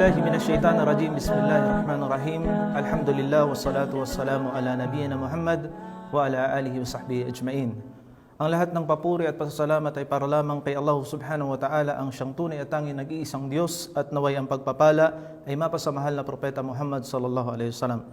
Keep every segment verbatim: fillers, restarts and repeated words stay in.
Billahi minash shaitanir rajim. Bismillahir rahmanir rahim. Alhamdulillah, wassalatu wassalamu ala nabiyyina Muhammad wa ala alihi wa sahbihi ajma'in. Ang lahat ng papuri at pasasalamat ay para lamang kay Allah Subhanahu wa Ta'ala, ang siyang tunay at tanging nag-iisang Diyos, at nawa'y ang pagpapala ay mapasa mahal na Propeta Muhammad sallallahu alaihi wasallam.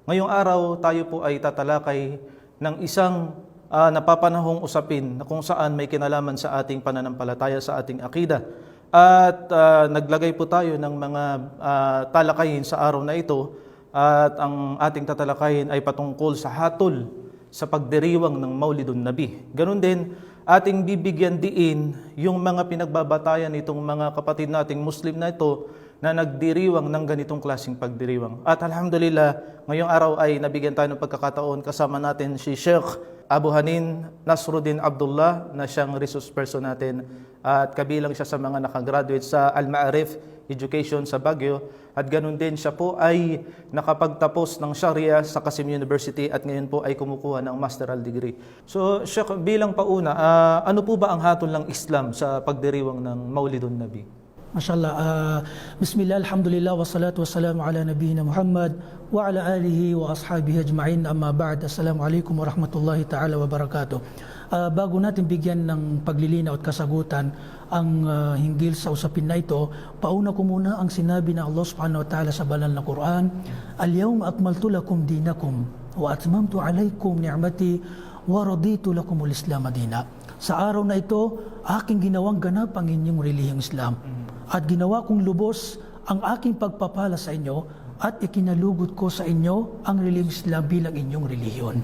Ngayong araw, tayo po ay tatalakay ng isang, ah, napapanahong usapin na kung saan may kinalaman sa ating pananampalataya, sa ating akida. At, ah, naglagay po tayo ng mga, ah, talakayin sa araw na ito, at ang ating tatalakayin ay patungkol sa hatol sa pagdiriwang ng Maulidun Nabi. Ganun din, ating bibigyan diin yung mga pinagbabatayan nitong mga kapatid nating Muslim na ito na nagdiriwang ng ganitong klaseng pagdiriwang. At alhamdulillah, ngayong araw ay nabigyan tayo ng pagkakataon, kasama natin si Sheikh Abu Hanin Nasruddin Abdullah na siyang resource person natin at kabilang siya sa mga nakagraduate sa Al-Ma'arif Education sa Baguio, at ganun din siya po ay nakapagtapos ng Sharia sa Qasim University at ngayon po ay kumukuha ng masteral degree. So, Sheikh, bilang pauna, ah, ano po ba ang hatol ng Islam sa pagdiriwang ng Maulidun Nabi? Masha Allah. Ah, bismillah, alhamdulillah, wassalatu wassalamu ala nabiyyina Muhammad wa ala alihi wa ashabihi ajma'in. Amma ba'd. Assalamu alaikum warahmatullahi ta'ala wabarakatuh. Ah, bago natin bigyan ng paglilinaw at kasagutan ang, ah, hinggil sa usapin na ito, pauna ko muna ang sinabi ng Allah Subhanahu wa Ta'ala sa banal na Quran, "Al-yawma akmaltu lakum dinakum wa atmamtu alaykum ni'mati wa raditu lakumul Islama dina." Sa araw na ito, aking ginawang ganap ang inyong relihiyong Islam. At ginawa kong lubos ang aking pagpapala sa inyo at ikinalugod ko sa inyo ang relihiyong Islam bilang inyong relihiyon.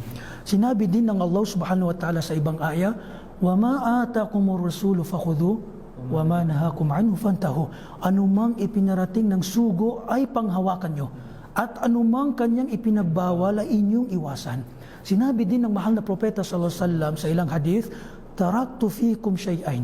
Sinabi din ng Allah Subhanahu wa Ta'ala sa ibang ayah, "Wa ma atakumur rasulu fakhudhu, wa ma nahakum anhu fantahu." Anumang ipinarating ng sugo ay panghawakan nyo, at anumang kanyang ipinagbawal ay inyong iwasan. Sinabi din ng mahal na Propeta sallallahu alaihi wasallam sa ilang hadith, "Taraktu fikum shay'ain,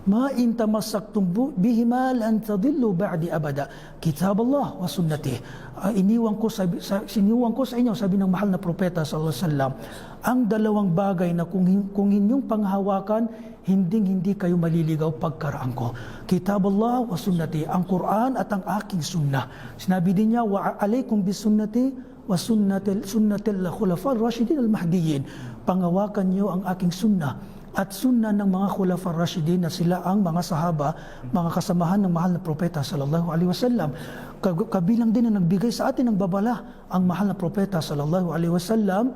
ma in tamassaktum bu-, bihima lan tadillu ba'di abada, kitab Allah wa sunnati." Ah, iniwan ko sa, sa, siniwan ko sa inyo, sabi ng mahal na Propeta sallallahu alaihi wasallam, ang dalawang bagay na kung hin-, kung inyong panghawakan, hinding-hindi kayo maliligaw pagkaraan ko. Kitab Allah wa sunnati, ang Quran at ang aking sunnah. Sinabi din niya, "Wa alaikum bi sunnati wa sunnatil, sunnatil khulafa rashidin al-mahdiyyin." Panghawakan niyo ang aking sunnah at sunnah ng mga khulafa rashidin, na sila ang mga sahaba, mga kasamahan ng mahal na Propeta sallallahu alaihi wasallam. Kag-, kabilang din na nagbigay sa atin ng babala ang mahal na Propeta sallallahu alaihi wasallam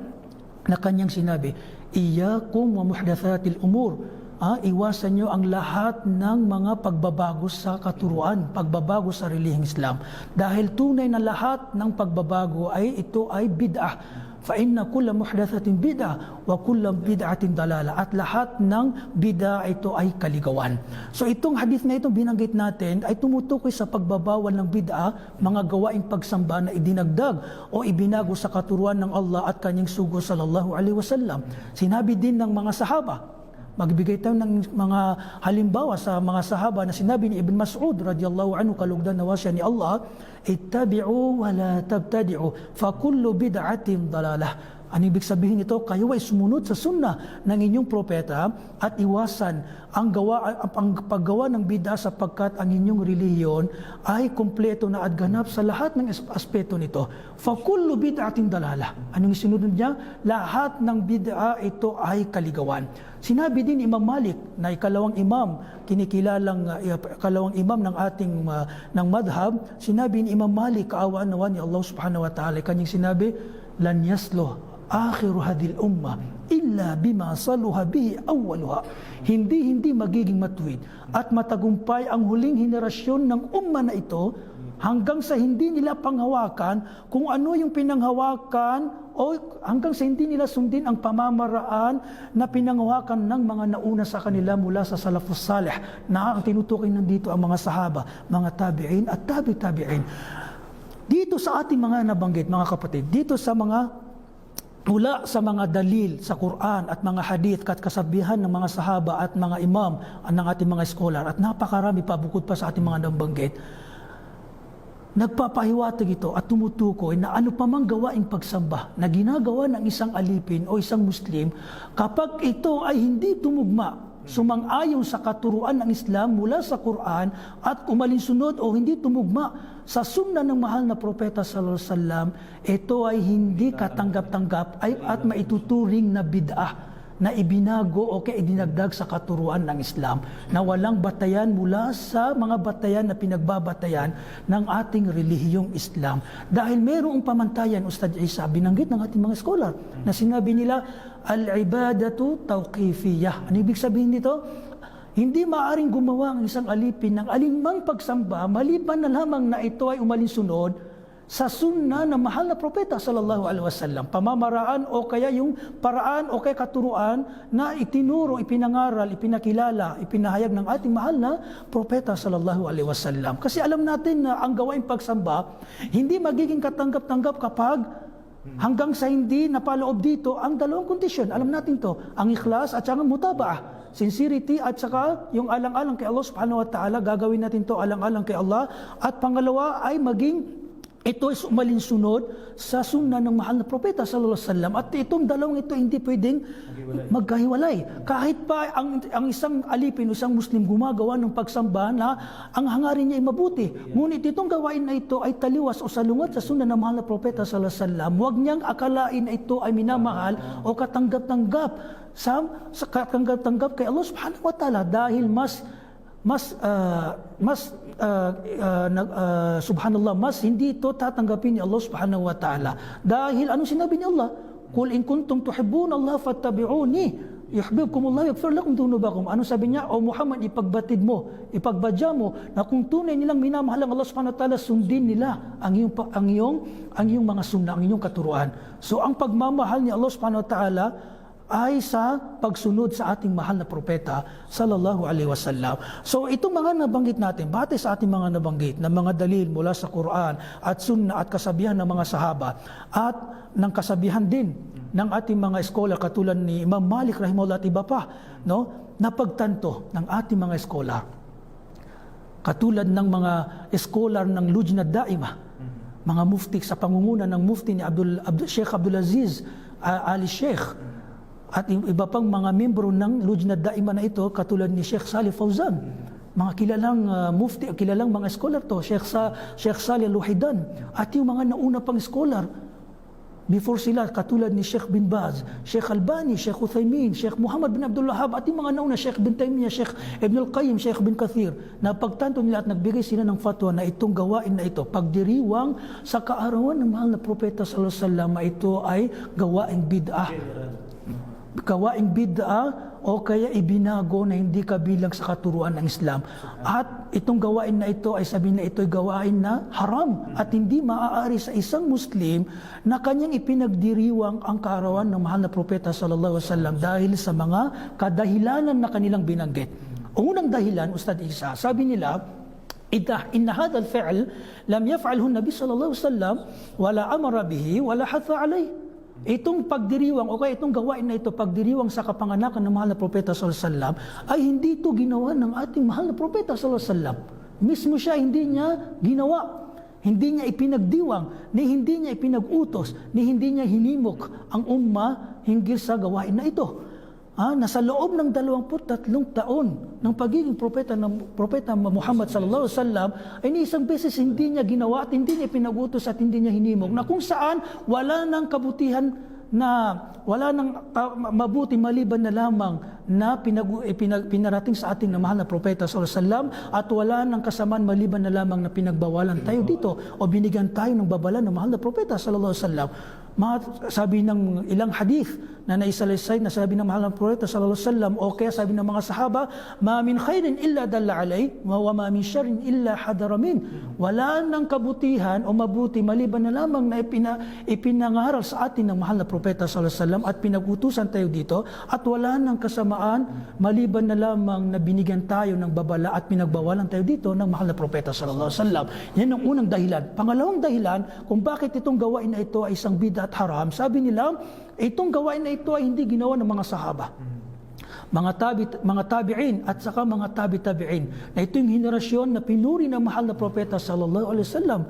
na kanyang sinabi, "Iyyakum wa muhdathatil umur." Ah, iwasan niyo ang lahat ng mga pagbabago sa katuruan, pagbabago sa relihiyong Islam. Dahil tunay na lahat ng pagbabago ay ito ay bid'ah. "Fa inna kulla muhdathatin bid'ah, wa kulla bid'atin dalalah." At lahat ng bid'ah ito ay kaligawan. So itong hadith na ito binanggit natin ay tumutukoy sa pagbabawal ng bid'ah, mga gawaing pagsamba na idinagdag o ibinago sa katuruan ng Allah at kanyang sugo sallallahu alaihi wasallam. Sinabi din ng mga sahaba, magbigay tayo ng mga halimbawa sa mga sahaba na sinabi ni Ibn Mas'ud radiyallahu anhu, kalugdan nawa siya ni Allah, "Ittabi'u wa la tabtadi'u, fa kullu bid'atin dalalah." Ano ibig sabihin nito? Kayo ay sumunod sa sunnah ng inyong propeta at iwasan ang gawa, ang paggawa ng bid'ah, sapagkat ang inyong relihiyon ay kompleto na at ganap sa lahat ng as-, aspeto nito. "Fa kullu bid'atin dalalah." Anong isinunod niya? Lahat ng bid'ah ito ay kaligawan. Sinabi din ni Imam Malik na ikalawang imam, kinikilalang, ah, ikalawang imam ng ating, ah, ng madhab, sinabi ni Imam Malik, kaawaan nawa ni Allah Subhanahu wa Ta'ala, kanyang sinabi, "Lan yasluh akhiru hadhil ummah illa bima saluha bihi awwaluha." Hindi, hindi magiging matuwid at matagumpay ang huling henerasyon ng umma na ito hanggang sa hindi nila panghawakan kung ano yung pinanghawakan, o hanggang sa hindi nila sundin ang pamamaraan na pinanghawakan ng mga nauna sa kanila mula sa salafus salih, na ang tinutukoy nandito ang mga sahaba, mga tabi'in at tabi' tabi'in. Dito sa ating mga nabanggit, mga kapatid, dito sa mga, mula sa mga dalil sa Quran at mga hadith, kat kasabihan ng mga sahaba at mga imam, ng ating mga scholar, at napakarami pa bukod pa sa ating mga nabanggit, nagpapahiwatig ito at tumutukoy na ano pa mang gawaing pagsamba na ginagawa ng isang alipin o isang Muslim, kapag ito ay hindi tumugma, sumang-ayon sa katuruan ng Islam mula sa Quran at umalinsunod o hindi tumugma sa sunnah ng mahal na propeta sallallahu alaihi wasallam, ito ay hindi katanggap-tanggap ay, at maituturing na bid'ah na ibinago o kaya idinagdag sa katuruan ng Islam na walang batayan mula sa mga batayan na pinagbabatayan ng ating relihiyong Islam. Dahil mayroong pamantayan, Ustadh Isa, binanggit ng ating mga scholar na sinabi nila, "Al-ibadatu tawqifiyah." Ano ibig sabihin nito? Hindi maaaring gumawa ang isang alipin ng alinmang pagsamba maliban na lamang na ito ay umalinsunod sa sunnah ng mahal na propeta sallallahu alaihi wasallam. Pamamaraan o kaya yung paraan o kaya katuruan na itinuro, ipinangaral, ipinakilala, ipinahayag ng ating mahal na propeta sallallahu alaihi wasallam. Kasi alam natin na ang gawaing pagsamba hindi magiging katanggap-tanggap kapag hanggang sa hindi napaloob dito ang dalawang kondisyon. Alam natin to, ang ikhlas at saka ang mutaba'ah. Sincerity at saka yung alang-alang kay Allah subhanahu wa ta'ala, gagawin natin to alang-alang kay Allah. At pangalawa ay maging ito ay umalinsunod sa sunnah ng mahal na propeta sallallahu alaihi wasallam. At itong dalawang ito hindi pwedeng magkahiwalay. Kahit pa ang, ang isang alipin o isang Muslim gumagawa ng pagsamba na ang hangarin niya ay mabuti. Ngunit itong gawain na ito ay taliwas o salungat sa sunnah ng mahal na propeta sallallahu alaihi wasallam. Huwag niyang akalain na ito ay minamahal o katanggap-tanggap sa, sa katanggap-tanggap kay Allah subhanahu wa ta'ala, dahil mas mas, ah, mas, ah, ah, nag-, ah, subhanallah, mas hindi ito tatanggapin ni Allah subhanahu wa ta'ala. Dahil ano sinabi ni Allah? "Qul in kuntum tuhibbunallaha fattabi'uni yuhbibkumullah yaghfir lakum dhunubakum." Ano sabi niya? "O Muhammad, ipagbatid mo, ipagbadya mo na kung tunay nilang minamahal ang Allah subhanahu wa ta'ala, sundin nila ang iyong pa-, ang iyong, ang iyong mga sunnah, ang iyong katuruan." So, ang pagmamahal ni Allah subhanahu wa ta'ala ay sa pagsunod sa ating mahal na propeta sallallahu alaihi wasallam. So, itong mga nabanggit natin, batay sa ating mga nabanggit na mga dalil mula sa Quran at Sunnah at kasabihan ng mga sahaba at ng kasabihan din ng ating mga eskolar katulad ni Imam Malik rahimahullah at iba pa, no, na pagtanto ng ating mga eskolar. Katulad ng mga eskolar ng Lujna Daima, mga mufti sa pangunguna ng mufti ni Abdul, Abdul, Sheikh Abdul Aziz, ah, Ali Sheikh, at i-, iba pang mga membro ng Lujna Daima na ito, katulad ni Sheikh Salih Fauzan. Mga kilalang, ah, mufti, kilalang mga eskolar to, Sheikh Sa-, Sheikh Salih Luhidan, at yung mga nauna pang eskolar. Before sila, katulad ni Sheikh bin Baz, Sheikh Albani, Sheikh Uthaymin, Sheikh Muhammad bin Abdul Wahhab, at yung mga nauna, Sheikh bin Taymiyyah, Sheikh Ibn Al-Qayyim, Sheikh bin Kathir, na pagtanto nila at nagbigay sila ng fatwa na itong gawain na ito, pagdiriwang sa kaarawan ng mahal na propeta sallallahu alaihi wasallam, na ito ay gawaing bid'ah. Gawaing bid'ah o kaya ibinago na hindi kabilang sa katuruan ng Islam. At itong gawain na ito ay sabi na ito ay gawain na haram at hindi maaari sa isang Muslim na kanyang ipinagdiriwang ang kaarawan ng mahal na propeta sallallahu alaihi wasallam dahil sa mga kadahilanan na kanilang binanggit. Unang dahilan, Ustadh Isa, sabi nila, "Idha, inna hadha al-fi'l lam yaf'alhu Nabi sallallahu alaihi wasallam, wala amara bihi, wala hatha alayh." Itong pagdiriwang, o kaya itong gawain na ito, pagdiriwang sa kapanganakan ng mahal na propeta sallallahu alaihi wasallam, ay hindi ito ginawa ng ating mahal na propeta sallallahu alaihi wasallam. Mismo siya, hindi niya ginawa. Hindi niya ipinagdiwang, ni hindi niya ipinag-utos, ni hindi niya hinimok ang umma hinggil sa gawain na ito. Ah, na sa loob ng dalawampu't tatlong taon ng pagiging propeta ng Propeta Muhammad sallallahu alaihi wasallam, ay ni isang beses hindi niya ginawa at hindi niya ipinag-utos at hindi niya hinimok, na kung saan wala nang kabutihan na wala nang ka-, ma-, mabuti maliban na lamang na pinag-, ipinag-, pinarating sa atin ng mahal na propeta sallallahu alaihi wasallam, at wala nang kasamaan maliban na lamang na pinagbawalan tayo dito o binigyan tayo ng babala ng mahal na propeta sallallahu alaihi wasallam. Mga sabi ng ilang hadith na naisalaysay na sabi ng mahal na propeta sallallahu alaihi wasallam, o kaya sabi ng mga sahaba, "Ma min khairin illa dalla alayh, wa, wa ma min sharrin illa hadhara min." Wala nang kabutihan o mabuti maliban na lamang na ipina-, ipinangaral sa atin ng mahal na propeta sallallahu alaihi wasallam at pinag-utusan tayo dito, at wala nang kasamaan maliban na lamang na binigyan tayo ng babala at pinagbawalan tayo dito ng mahal na propeta sallallahu alaihi wasallam. Yan ang unang dahilan. Pangalawang dahilan kung bakit itong gawain na ito ay isang bid'ah at haram, sabi nila, itong gawain na ito ay hindi ginawa ng mga sahaba, mga tabi-, mga tabi'in, at saka mga tabi-tabi'in, na ito yung henerasyon na pinuri ng mahal na propeta sallallahu alaihi wasallam.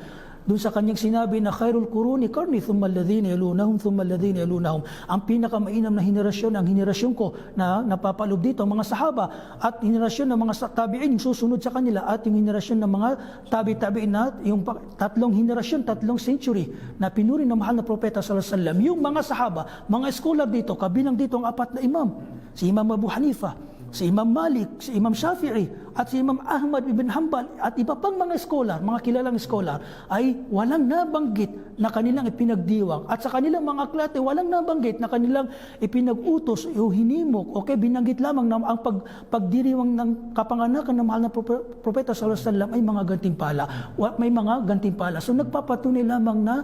Doon sa kanyang sinabi na, "Khairul quruni qarni, thumma alladhina yalunahum, thumma alladhina yalunahum." Ang pinakamainam na henerasyon, ang henerasyon ko, na napapaloob dito ang mga sahaba, at henerasyon ng mga sa-, tabi'in, yung susunod sa kanila, at yung henerasyon ng mga tabi-tabi'in na, yung pa-, tatlong henerasyon, tatlong century, na pinuri ng mahal na propeta sallallahu alaihi wasallam. Yung mga sahaba, mga scholar dito, kabilang dito ang apat na imam, si Imam Abu Hanifa, si Imam Malik, si Imam Shafi'i, at si Imam Ahmad ibn Hanbal, at iba pang mga scholar, mga kilalang scholar, ay walang nabanggit na kanilang ipinagdiwang. At sa kanilang mga aklat, ay walang nabanggit na kanilang ipinag-utos o hinimok. Okay, binanggit lamang na ang pag-, pagdiriwang ng kapanganakan ng mahal na prope-, propeta sallallahu alaihi wasallam ay mga gantimpala. Wa-, may mga gantimpala. So, nagpapatunay lamang na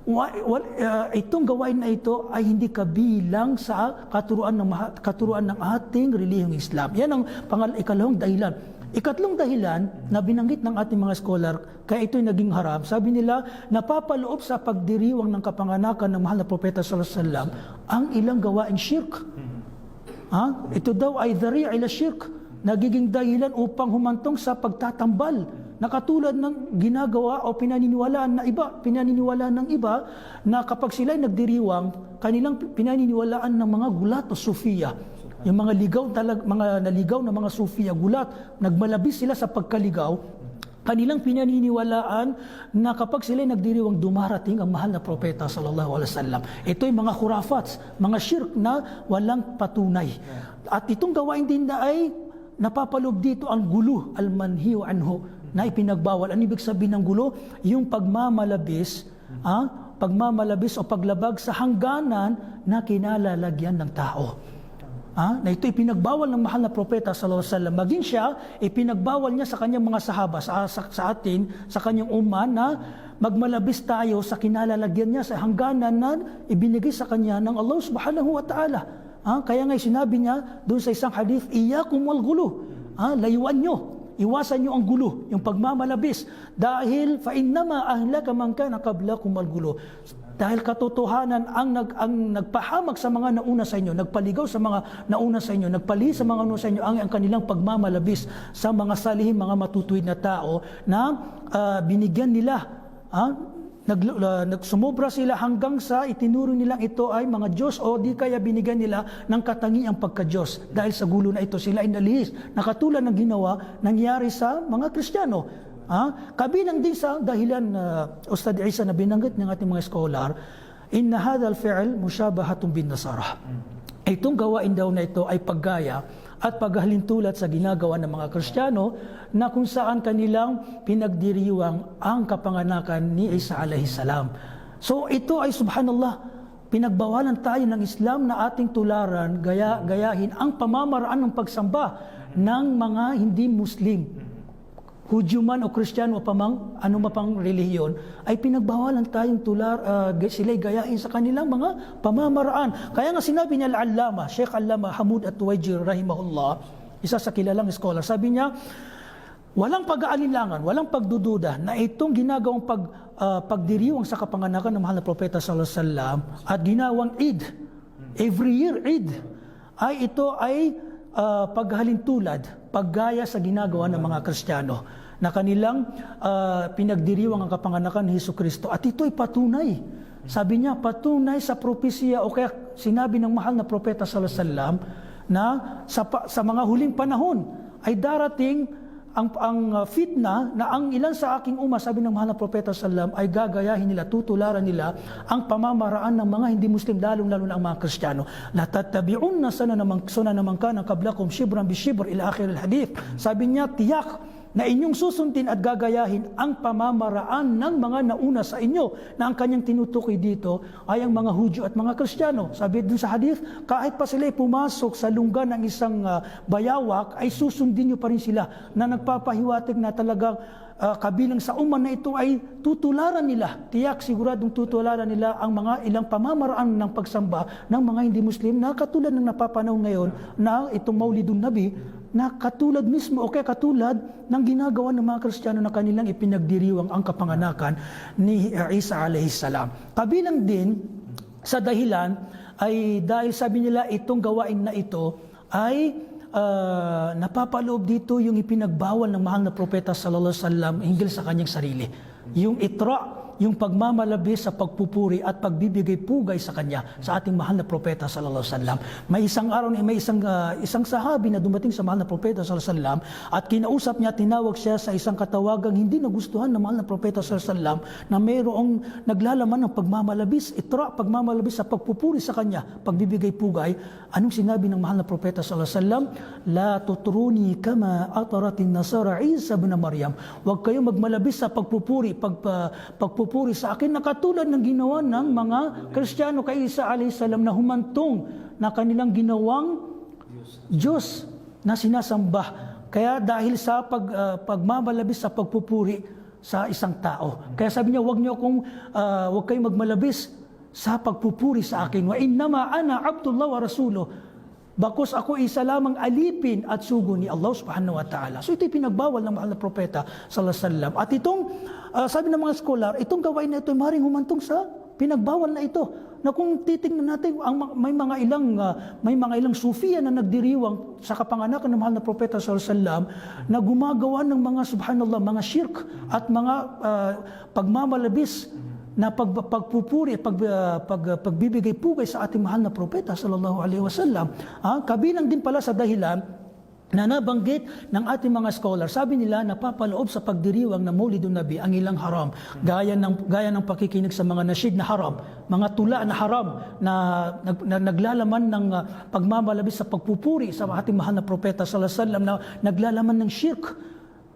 wa-, wa-, ah, itong gawain na ito ay hindi kabilang sa katuruan ng maha-, katuruan ng ating relihiyong Islam. Yan ang pangal-, ikalawang dahilan. Ikatlong dahilan na binanggit ng ating mga scholar, kaya ito'y naging haram, sabi nila, napapaloob sa pagdiriwang ng kapanganakan ng mahal na propeta sallallahu alaihi wasallam ang ilang gawaing shirk. Ha? Ito daw ay dhari'a ila shirk. Nagiging dahilan upang humantong sa pagtatambal. Na katulad ng ginagawa o pinaniniwalaan na iba, pinaniniwalaan ng iba na kapag sila'y nagdiriwang, kanilang pi-, pinaniniwalaan ng mga gulat o sufiya. Yung mga ligaw talag-, mga naligaw na mga sufiya, gulat, nagmalabis sila sa pagkaligaw, kanilang pinaniniwalaan na kapag sila'y nagdiriwang, dumarating ang mahal na propeta sallallahu alaihi wasallam. Ito'y mga khurafats, mga shirk na walang patunay. At itong gawain din na ay napapaloob dito ang gulu, al-manhiyu anhu, na ipinagbawal. Ano ibig sabihin ng gulu? Yung pagmamalabis, ah, pagmamalabis o paglabag sa hangganan na kinalalagyan ng tao. Ah, na ito ipinagbawal ng mahal na propeta sallallahu alaihi wasallam. Maging siya, ipinagbawal niya sa kanyang mga sahaba, sa, sa, sa atin, sa kanyang umma na magmalabis tayo sa kinalalagyan niya, sa hangganan na ibinigay sa kanya ng Allah subhanahu wa ta'ala. Ah, kaya nga sinabi niya doon sa isang hadith, "Iyyakum wal ghulu." Ah, layuan niyo, iwasan niyo ang gulu, yung pagmamalabis. Dahil, "Fa innama ahlaka man kana qablakum al ghulu." Dahil katotohanan, ang nag-, ang nagpahamak sa mga nauna sa inyo, nagpaligaw sa mga nauna sa inyo, nagpalihi sa mga nauna sa inyo, ang, ang kanilang pagmamalabis sa mga salihin, mga matutuwid na tao na, ah, binigyan nila, ah, nag-, ah, nag-, sumobra sila hanggang sa itinuro nilang ito ay mga Diyos o di kaya binigyan nila ng katangiang pagka-Diyos. Dahil sa gulu na ito, sila ay nalihis na katulad ng ginawa nangyari sa mga Kristiyano. Ah, kabilang din sa dahilan, ah, Ustad Isa, na binanggit ng ating mga scholar, "Inna hadhal fi'l mushabahatun bin Nasara." Itong gawain daw na ito ay paggaya at paghahalintulad sa ginagawa ng mga Kristiyano na kung saan kanilang pinagdiriwang ang kapanganakan ni Isa alayhis salam. So, ito ay, subhanallah, pinagbawalan tayo ng Islam na ating tularan, gaya-, gayahin ang pamamaraan ng pagsamba ng mga hindi Muslim. Hudyo man o Kristiyano o pamang, ano man pang relihiyon, ay pinagbawalan tayong tular-, ah, ga-, sila'y gayahin sa kanilang mga pamamaraan. Kaya nga sinabi niya Al-Allama, Sheikh Allama Hamud At-Tuwaijir rahimahullah, isa sa kilalang scholar, sabi niya, walang pag-aalinlangan, walang pagdududa na itong ginagawang pag-, ah, pagdiriwang sa kapanganakan ng mahal na propeta sallallahu alaihi wasallam at ginawang Eid, every year Eid, ay ito ay, ah, paghalintulad, paggaya sa ginagawa ng mga Kristiyano na kanilang, ah, pinagdiriwang ang kapanganakan ni Jesucristo. At ito'y patunay. Sabi niya, patunay sa propesiya o kaya sinabi ng mahal na propeta sallallahu alaihi wasallam na sa pa-, sa mga huling panahon ay darating ang, ang, ah, fitna na ang ilan sa aking umma, sabi ng mahal na propeta sallam, ay gagayahin nila, tutularan nila ang pamamaraan ng mga hindi Muslim, lalong-lalo na ang mga Kristiyano. "Latattabi'unna sanana man, sunana man kana qablakum shibran bi shibr," ila akhiril hadith. Sabi niya, tiyak na inyong susundin at gagayahin ang pamamaraan ng mga nauna sa inyo, na ang kanyang tinutukoy dito ay ang mga Hudyo at mga Kristiyano. Sabi dun sa hadith, kahit pa sila'y pumasok sa lungga ng isang, ah, bayawak, ay susundin niyo pa rin sila, na nagpapahiwatig na talagang, ah, kabilang sa umma na ito ay tutularan nila. Tiyak, siguradong tutularan nila ang mga ilang pamamaraan ng pagsamba ng mga hindi Muslim na katulad ng napapanahon ngayon na itong Maulidun Nabi, na katulad mismo o kaya katulad ng ginagawa ng mga Kristiyano na kanilang ipinagdiriwang ang kapanganakan ni, ah, Isa alayhis salam. Kabilang din sa dahilan ay dahil sabi nila itong gawain na ito ay, ah, napapaloob dito yung ipinagbawal ng mahal na propeta sallallahu alaihi wasallam hinggil sa kanyang sarili. Yung itra, yung pagmamalabis sa pagpupuri at pagbibigay pugay sa kanya, sa ating mahal na Propeta sallallahu alaihi wasallam. May isang araw, may isang, ah, isang sahabi na dumating sa mahal na Propeta sallallahu alaihi wasallam at kinausap niya, tinawag siya sa isang katawagang hindi nagustuhan ng mahal na Propeta sallallahu alaihi wasallam na mayroong naglalaman ng pagmamalabis, itra, pagmamalabis sa pagpupuri sa kanya, pagbibigay pugay. Anong sinabi ng mahal na Propeta sallallahu alaihi wasallam? "La tutruni kama atratin nasara Isa ibn Maryam." Huwag kayo magmalabis sa pagpupuri, pagpa-, pagpupuri sa akin na katulad ng ginawa ng mga Kristiyano kay Isa alayhi salam na humantong na kanilang ginawang Diyos na sinasamba. Kaya dahil sa pag-, ah, pagmamalabis sa pagpupuri sa isang tao. Kaya sabi niya, "Huwag niyo akong, ah, huwag kayong magmalabis sa pagpupuri sa akin. Wa innama ana Abdullah wa Rasuluh." Bakos ako isa lamang alipin at sugo ni Allah Subhanahu wa Ta'ala. So ito'y pinagbawal ng mahal na Propeta sallallahu alaihi wasallam. At itong, ah, sabi ng mga scholar, itong gawain na ito ay maring humantong sa pinagbawal na ito. Na kung titingnan natin, ang ma-, may mga ilang, ah, may mga ilang Sufiya na nagdiriwang sa kapanganakan ng mahal na Propeta sallallahu alaihi wasallam na gumagawa ng mga, subhanallah, mga shirk at mga, ah, pagmamalabis na pag-, pagpupuri, pag-, ah, pag-, pagbibigay pugay sa ating mahal na Propeta sallallahu alaihi wasallam. Ah, kabilang din pala sa dahilan na nabanggit ng ating mga scholar, sabi nila, napapaloob sa pagdiriwang ng Maulidun Nabi ang ilang haram, gaya ng, gaya ng pakikinig sa mga nasyid na haram, mga tula na haram, na, nag-, na naglalaman ng, ah, pagmamalabis sa pagpupuri sa ating mahal na Propeta sallallahu alaihi wasallam, na naglalaman ng shirk.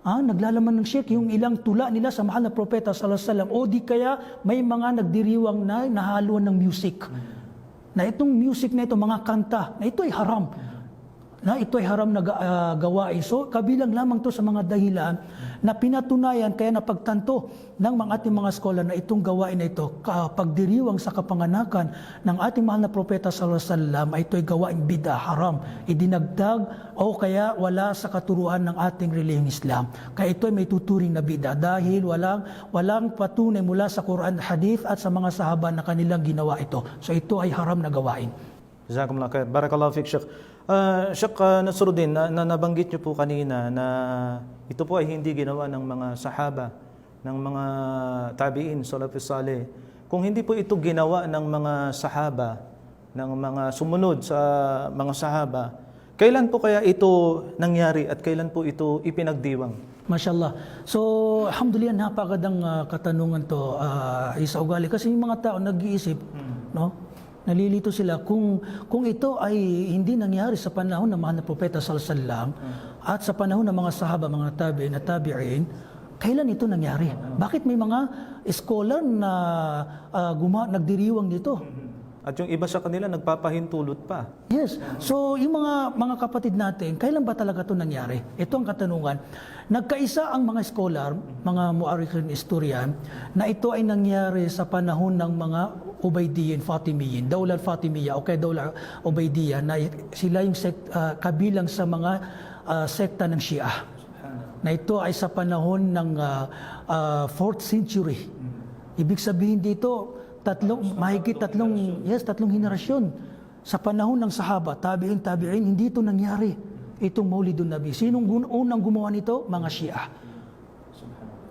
Ah, naglalaman ng shirk yung ilang tula nila sa mahal na Propeta sallallahu alaihi wasallam. O di kaya may mga nagdiriwang na nahaluan ng music. Na itong music na ito, mga kanta, na ito ay haram. Na ito ay haram na ga-, ah, gawain. So, kabilang lamang to sa mga dahilan na pinatunayan, kaya napagtanto ng mga ating mga scholar na itong gawain na ito, ka-, pagdiriwang sa kapanganakan ng ating mahal na Propeta sallallahu alaihi wasallam, ay ito'y gawaing bid'ah, haram, idinagdag, o kaya wala sa katuruan ng ating relihiyong Islam. Kaya ito ay may tuturing na bid'ah dahil walang, walang patunay mula sa Quran, Hadith at sa mga sahaba na kanilang ginawa ito. So ito ay haram na gawain. Jazakumullah khair. Barakallahu fik, Sheikh. Ah, Sheikh, ah, Nasruddin, na, na, nabanggit niyo po kanina na ito po ay hindi ginawa ng mga sahaba, ng mga tabi'in, salafus salih. Kung hindi po ito ginawa ng mga sahaba, ng mga sumunod sa mga sahaba, kailan po kaya ito nangyari at kailan po ito ipinagdiwang? Mashallah. So, alhamdulillah, napakagandang, ah, katanungan to, ah, Isa Ugali. Kasi yung mga tao nag-iisip, no? Nalilito sila kung, kung ito ay hindi nangyari sa panahon ng mahal na Propeta sallallahu alaihi wasallam at sa panahon ng mga sahaba, mga tabi'in at tabi'in, kailan ito nangyari? Bakit may mga scholar na, ah, guma-, nagdiriwang nito? At yung iba sa kanila nagpapahintulot pa. Yes. So, yung mga, mga kapatid natin, kailan ba talaga ito nangyari? Ito ang katanungan. Nagkaisa ang mga scholar, mga mu'arrikhin, historian, na ito ay nangyari sa panahon ng mga Ubaydiyyin, Fatimiyyin, Dawla Fatimiyya, o kaya Dawla Ubaydiyya, na sila yung sek-, ah, kabilang sa mga, ah, sekta ng Shia. Na ito ay sa panahon ng, ah, ah, fourth century. Ibig sabihin dito, tatlong, mahigit tatlong, yes, tatlong henerasyon. Sa panahon ng sahaba, tabi'in, tabi'in, hindi ito nangyari. Itong Maulidun Nabi. Sinong gun-, unang gumawa nito? Mga Shia.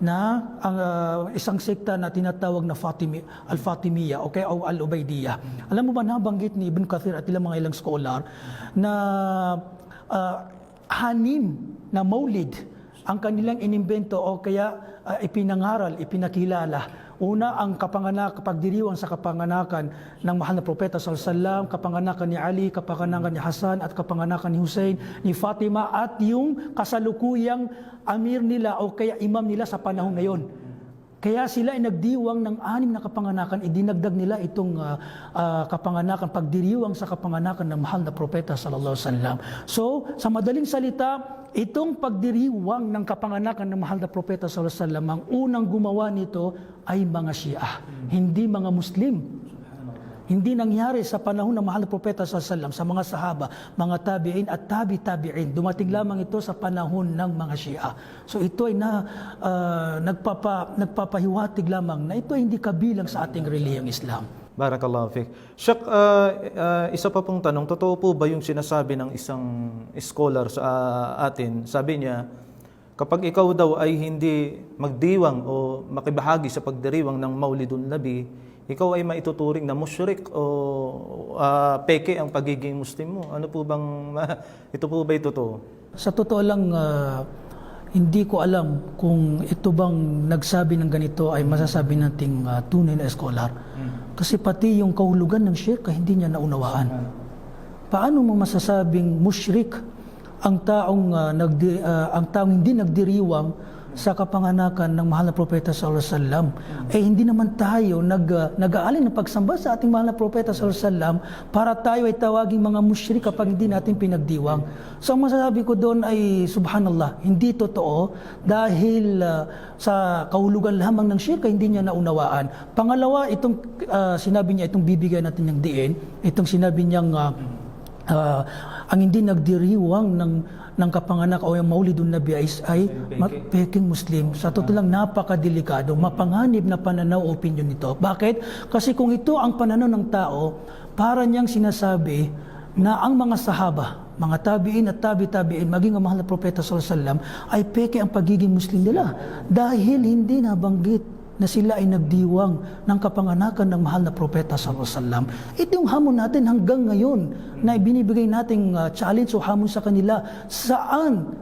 Na ang, ah, isang sekta na tinatawag na Fatimi-, Al-Fatimiyya o kaya Al-Ubaydiyya. Alam mo ba, nabanggit ni Ibn Kathir at ilang mga ilang scholar na, ah, anim na maulid ang kanilang inimbento o kaya, ah, ipinangaral, ipinakilala. Una, ang kapanganak-, pagdiriwang sa kapanganakan ng mahal na Propeta sallallahu alaihi wasallam, kapanganakan ni Ali, kapanganakan ni Hasan, at kapanganakan ni Hussein, ni Fatima, at yung kasalukuyang amir nila o kaya imam nila sa panahon na yon. Kaya sila ay nagdiwang ng anim na kapanganakan, idinagdag nila itong, ah, ah, kapanganakan, pagdiriwang sa kapanganakan ng mahal na Propeta sallallahu alaihi wasallam. So, sa madaling salita, itong pagdiriwang ng kapanganakan ng mahal na Propeta sallallahu alaihi wasallam, ang unang gumawa nito ay mga Shia, hindi mga Muslim. Hindi nangyari sa panahon ng mahal na Propeta sallallahu alaihi wasallam, sa mga sahaba, mga tabi'in at tabi-tabi'in. Dumating lamang ito sa panahon ng mga Shia. So ito ay na, ah, nagpapa-, nagpapahiwatig lamang na ito ay hindi kabilang sa ating relihiyong Islam. Barakallahu fiik. Sheikh, ah, ah, isa pa pong tanong, totoo po ba yung sinasabi ng isang scholar sa, ah, atin? Sabi niya, Kapag ikaw daw ay hindi magdiwang o makibahagi sa pagdiriwang ng Maulidun Nabi, ikaw ay maituturing na mushrik o, ah, peke ang pagiging Muslim mo. Ano po bang ma-, ito po ba'y totoo? Sa totoo lang, ah, hindi ko alam kung ito bang nagsabi ng ganito ay masasabi nating, ah, tunay na scholar. Hmm. Kasi pati yung kahulugan ng shirk ay hindi niya naunawaan. Hmm. Paano mo masasabing mushrik ang taong, ah, nagdi-, ah, ang taong hindi nagdiriwang sa kapanganakan ng mahal na Propeta sallallahu alaihi wasallam? Eh, hindi naman tayo nag-, ah, nag-aalin ng pagsamba sa ating mahal na Propeta sallallahu alaihi wasallam para tayo ay tawaging mga mushrik kapag hindi natin pinagdiwang. So, ang masasabi ko doon ay, subhanallah, hindi totoo dahil, ah, sa kahulugan lamang ng shirk ay hindi niya naunawaan. Pangalawa, itong, ah, sinabi niya, itong bibigyan natin ng diin, itong sinabi niyang, ah, ah, ang hindi nagdiriwang ng, ng kapanganakan o yung Maulidun Nabi ay, ay Ay, peke. ma-, peking Muslim. Sa totoo lang, napakadelikado, mapanganib na pananaw o opinyon nito. Bakit? Kasi kung ito ang pananaw ng tao, para niyang sinasabi na ang mga sahaba, mga tabiin at tabi-tabiin, maging ang mahal na Propeta sallallahu alaihi wasallam, ay peke ang pagiging Muslim nila. Dahil hindi nabanggit na sila ay nagdiwang ng kapanganakan ng mahal na Propeta sallallahu alaihi wasallam. Ito yung hamon natin hanggang ngayon na ibinibigay nating, ah, challenge o hamon sa kanila. Saan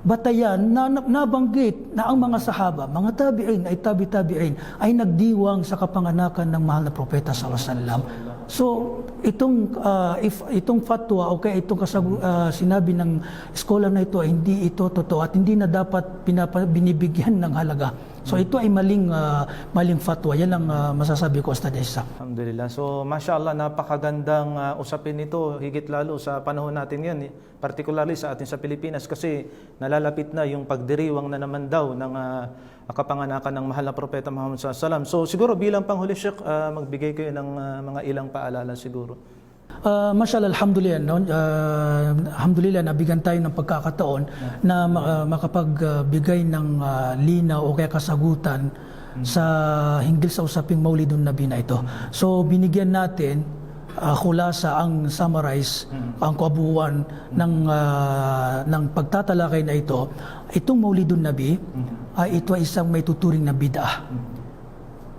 batayan na, na, nabanggit na ang mga sahaba, mga tabiin, ay tabi-tabiin, ay nagdiwang sa kapanganakan ng mahal na Propeta sallallahu alaihi wasallam? So, itong, ah, if, itong fatwa o kaya itong kasagu-, ah, sinabi ng scholar na ito ay hindi ito totoo at hindi na dapat pinapa-, binibigyan ng halaga. So, ito ay maling, ah, maling fatwa. Yan ang, ah, masasabi ko, Ustadh Isa. Alhamdulillah. So, mashallah, napakagandang, ah, usapin ito, higit lalo sa panahon natin ngayon, eh, particularly sa atin sa Pilipinas, kasi nalalapit na yung pagdiriwang na naman daw ng, ah, kapanganakan ng mahal na Propeta Muhammad sallallahu alaihi wasallam. So, siguro bilang panghuli, Sheikh, ah, magbigay kayo ng, ah, mga ilang paalala siguro. Ah, mashallah, alhamdulillah, no? Ah, alhamdulillah, nabigyan tayo ng pagkakataon na ma-, ah, makapagbigay ng, ah, linaw o kaya kasagutan sa hinggil sa usaping Maulidun Nabi na ito. So, binigyan natin, ah, khulasa, ang summarize, ang kabuuan ng, ah, ng pagtatalakay na ito. Itong Maulidun Nabi, ah, ito ay isang maituturing na bid'ah.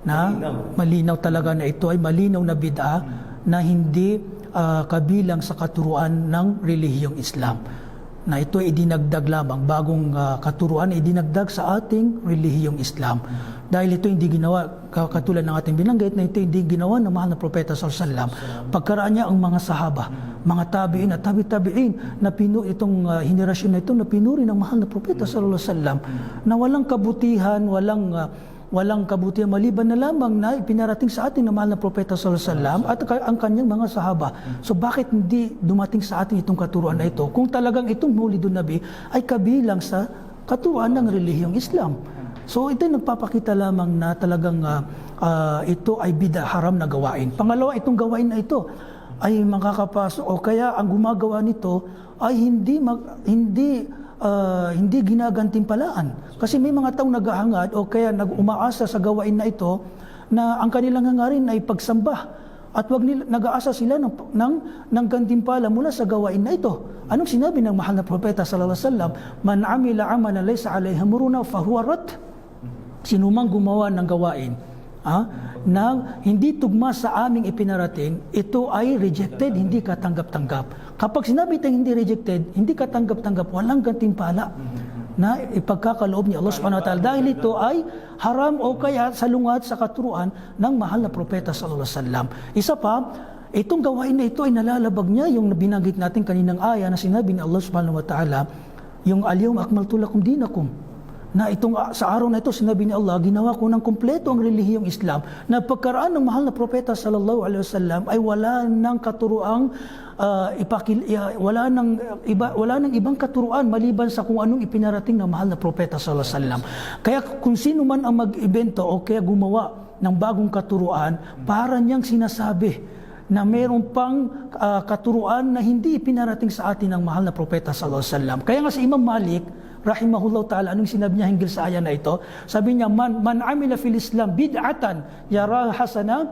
Na malinaw talaga na ito ay malinaw na bid'ah na hindi, ah, kabilang sa katuruan ng relihiyong Islam. Na ito ay idinagdag lamang, bagong, ah, katuruan na idinagdag sa ating relihiyong Islam. Dahil ito hindi ginawa, ka-, katulad ng ating binanggit, na ito hindi ginawa ng mahal na Propeta sallallahu alaihi wasallam. Pagkaraan niya ang mga sahaba, mga tabiin at tabi-tabiin na pinu-, itong, ah, henerasyon na ito na pinuri ng mahal na Propeta sallallahu alaihi wasallam, na walang kabutihan, walang, ah, walang kabutihan maliban na lamang na ipinarating sa atin ng mahal na Propeta sallallahu alaihi wasallam at ka-, ang kanyang mga sahaba. So, bakit hindi dumating sa atin itong katuruan na ito kung talagang itong Maulidun Nabi ay kabilang sa katuruan ng relihiyong Islam? So, ito ay nagpapakita lamang na talagang, ah, ah, ito ay bid'ah, haram na gawain. Pangalawa, itong gawain na ito ay makakapasok o kaya ang gumagawa nito ay hindi mag-, hindi, ah, hindi ginagantimpalaan. Kasi may mga taong naghahangad o kaya nag-, umaasa sa gawain na ito na ang kanilang hangarin ay pagsamba. At wag nila, nag-aasa sila ng, ng, ng gantimpala mula sa gawain na ito. Anong sinabi ng mahal na Propeta sallallahu alaihi wasallam? "Man amila amalan laysa alayhi amruna fahuwa radd." Sinumang gumawa ng gawain, ah, na hindi tugma sa aming ipinarating, ito ay rejected, hindi katanggap-tanggap. Kapag sinabi tayong hindi rejected, hindi katanggap-tanggap, walang gantimpala na ipagkakaloob ni Allah Subhanahu wa Ta'ala. Dahil ito ay haram o kaya salungat sa katuruan ng mahal na Propeta sallallahu alaihi wasallam. Isa pa, itong gawain na ito ay nalalabag niya yung binanggit natin kaninang aya na sinabi ni Allah Subhanahu wa Ta'ala, yung "Al-yawma akmaltu lakum dinakum." Na itong, ah, sa araw na ito, sinabi ni Allah, "Ginawa ko ng kumpleto ang relihiyong Islam." Na pagkaraan ng mahal na Propeta sallallahu alaihi wasallam ay wala nang katuruang, ah, ipakil-, ya-, wala nang, ah, iba, wala nang ibang katuruan maliban sa kung anong ipinarating ng mahal na Propeta sallallahu alaihi wasallam. Kaya kung sino man ang mag-imbento o kaya gumawa ng bagong katuruan, para niyang sinasabi na mayroon pang, ah, katuruan na hindi ipinarating sa atin ng mahal na Propeta sallallahu alaihi wasallam. Kaya nga si Imam Malik, rahimahullah ta'ala, anong sinabi niya hinggil sa aya na ito? Sabi niya, "Man, man amila fil Islam bid'atan yaraha hasana,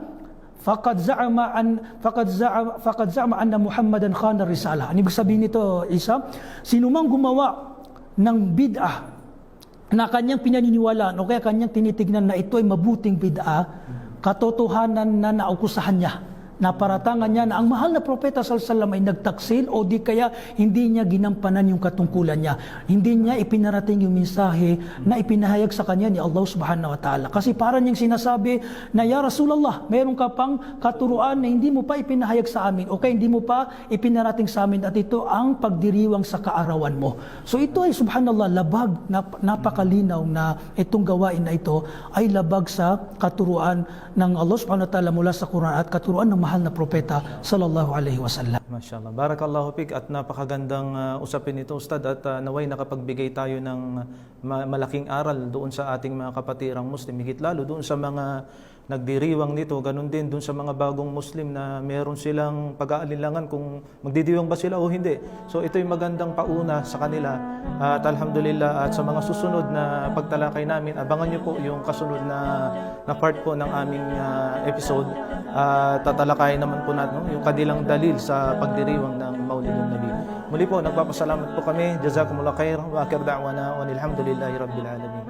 faqad za'ama an, faqad za'a-, faqad za'ama anna Muhammadan khana risala." Ano ibig sabihin nito, Isa? Sino mang gumawa ng bid'ah na kanyang pinaniniwalaan o kaya kanyang tinitignan na ito ay mabuting bid'ah, katotohanan na naokosahan niya, na paratangan niya na ang mahal na propeta sallallahu alaihi wasallam ay nagtaksil o di kaya hindi niya ginampanan yung katungkulan niya. Hindi niya ipinarating yung mensahe na ipinahayag sa kanya ni Allah subhanahu wa ta'ala. Kasi para niyang sinasabi na, "Ya Rasulullah, mayroon ka pang katuruan na hindi mo pa ipinahayag sa amin o kaya hindi mo pa ipinarating sa amin at ito ang pagdiriwang sa kaarawan mo." So ito ay, subhanallah, labag, nap-, napakalinaw na itong gawain na ito ay labag sa katuruan ng Allah subhanahu wa ta'ala mula sa Quran at katuruan ng mahal na propeta sallallahu alaihi wasallam. Mashallah. Barakallahu fik, at napakagandang, ah, usapin ito, Ustad, at, ah, naway nakapagbigay tayo ng ma-, malaking aral doon sa ating mga kapatirang Muslim, higit lalo doon sa mga nagdiriwang nito, ganun din doon sa mga bagong Muslim na meron silang pag-aalinlangan kung magdidiwang ba sila o hindi. So ito'y magandang pauna sa kanila. At alhamdulillah, at sa mga susunod na pagtalakay namin, abangan niyo po yung kasunod na, na part po ng aming, ah, episode. At tatalakayin naman po natin, no, yung kanilang dalil sa pagdiriwang ng Maulidun Nabi. Muli po, nagpapasalamat po kami. Jazakumullah khair. Wa akhir da'wana wa alhamdulillahi rabbil alamin.